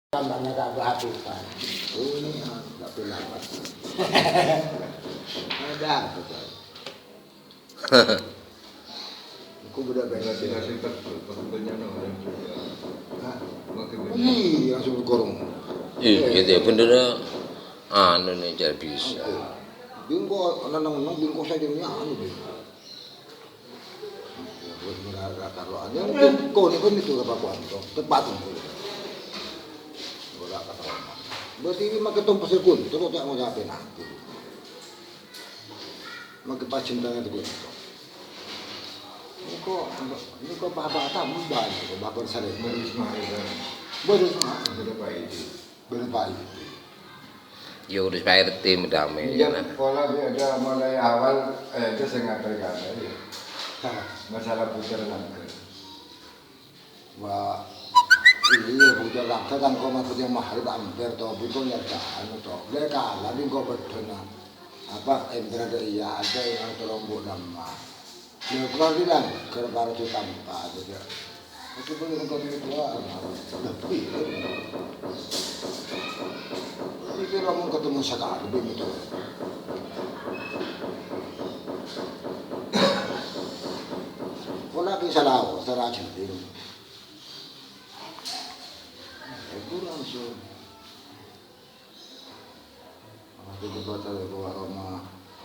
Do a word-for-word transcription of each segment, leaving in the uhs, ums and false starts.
Tambahnya tambah aturan. Oh, ini, ah, nggak berlaku. Ada apa, Pak? Aku bener-bener. Berarti hasil ter-, tertentunya orang juga. Hah? Makin banyak. Iya, langsung dikorong. Iya, gitu ya, bener, anu nih, jadi bisa. Bingko, neneng-neneng, bingko saja ini anu, bingko. Ya, wis, ora, ora karuan. Ya, engko niku niku Bapak Wanto, tepat engko. Ora karuan. Berarti ini makai tong pasir pun, terus tak mau nyampe nanti. Makai pacim tangan itu pun. Niku, niku Bapak tambah niku, Bapak Saleh. Baru Ismail, kan? Baru Ismail. Sudah Pak Edi. Berapa itu? Ya, urus Pak R T mendame, Iya, nah. Pola dia ada mulai awal, eh, itu saya ngatur kan, ya. Nah. Masalah putar langgar. Wah, iya, putar langgar kan kok maksudnya mahal hampir, toh, bukan ya, anu, toh. Dia kalah, dia kok betul, nah. Apa, Indra ada iya, ada yang terombo nama. Lha, kula bilang, gara-gara ditampa aja, Cak. Itu pun yang kami doa, lebih. Ini kira mau ketemu sekali, begitu. Kula ki salah, salah jadi. Itu langsung. Aku coba cari keluar rumah.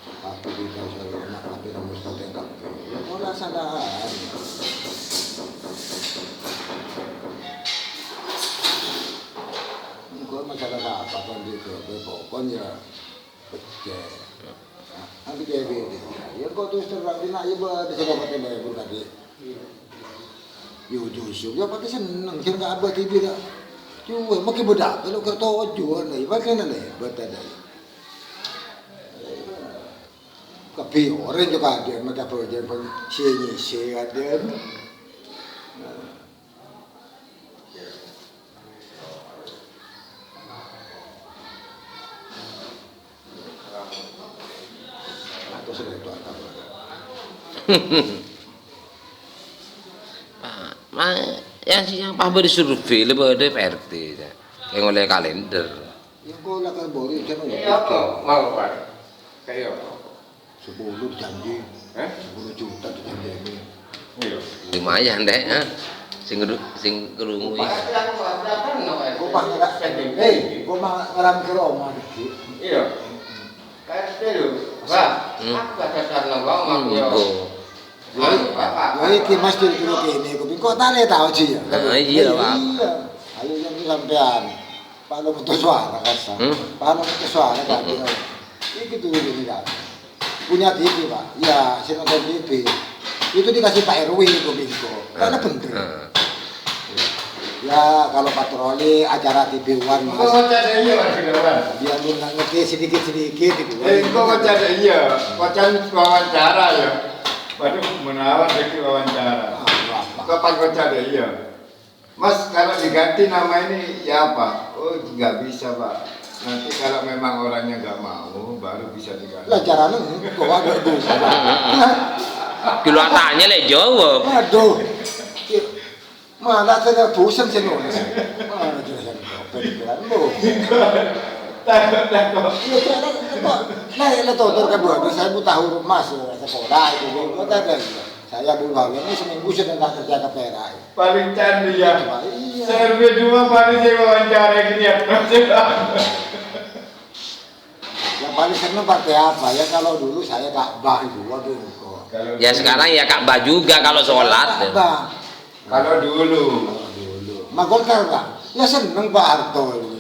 Aku tidak cari rumah, tapi kamu seperti yang kamu. Ya, pola sadar. Engko masalah apa kan gitu, pokoknya becek. Nah, nanti kayak gitu. Ya, kok terus terang, nak, ya, buat bisa dapat yang baik tadi. Yo, Yusuf, ya, pasti seneng, sing gak abah T V dah. Cuma, makin bedak, kalau kereta ojo, nih, pakai nih, buat ada. Tapi orang juga ada, maka apa, jangan sini, sini ada. Atau sudah itu atau Pak, ma-, yang, yang paham disurvei, lebih ada P R T, ya. Yang oleh kalender. Yang kau lakar bori, jangan Kayak apa? Mau, Pak? Kayak apa? Sepuluh dijanji. Hah? Sepuluh juta dijanji ini. Iya. Lumayan, Dek, ha? Sing ngedu-, sing kerungu. Pak, aku nggak berapa, no, Pak? Kok, Pak, nggak, hei, kok, Pak, ngeram ke Roma, Dek? Iya. P R T lho. Pak, hmm. Aku ada sarana, Bang, aku ya. Hmm, oh. Anu, Pak, Pak, Pak. Iki Mas dulu kene, kok, kok tare tau, Ji, ya? Nah, iya, Pak. Iya. Ayo, yang sampean. Pak, lo putus suara, kata. Hmm? Pak, lo putus suara, kata. Hmm. Iki tuh, ini, kan. Punya T V, Pak. Ya, saya nonton T V. Itu dikasih Pak R W itu, Bingko. Karena bener. Heeh. Ya, kalau patroli acara T V One, Mas. Engko maca ada iya, Mas, Bingko, Mas. Dia lu nggak ngerti sedikit-sedikit itu. Eh, engko maca ada iya. Maca wawancara ya. Waduh, menawan lagi wawancara. Ah, apa? Kapan maca ada iya? Mas, kalau diganti nama ini, ya apa? Oh, nggak bisa, Pak. Nanti kalau memang orangnya nggak mau, baru bisa diganti. Lah, caranya engko ada dosa. Dulu tanya le jawab. Aduh. Malah saya bosan sih, Mas. Mana jelasan kau pikiran lu? Takut, takut. Iya, cek, lah, kok, lah, lah, tutur kan, Bu, saya mau tahu, Mas, sekolah itu, Bu, kok ada, iya. Saya Bu Wawi ini seminggu sudah nggak kerja ke Perak. Paling candu, ya. Wah, iya. Saya lebih dua kali saya wawancara gini, ya. Yang paling seneng partai apa? Ya, kalau dulu saya Ka'bah itu, waduh, kok. Kalau Ya, dulu sekarang ya Ka'bah juga kalau sholat. Ka'bah. Kalau dulu. Kalau dulu. Ma Golkar, Pak? Ya, seneng Pak Harto itu.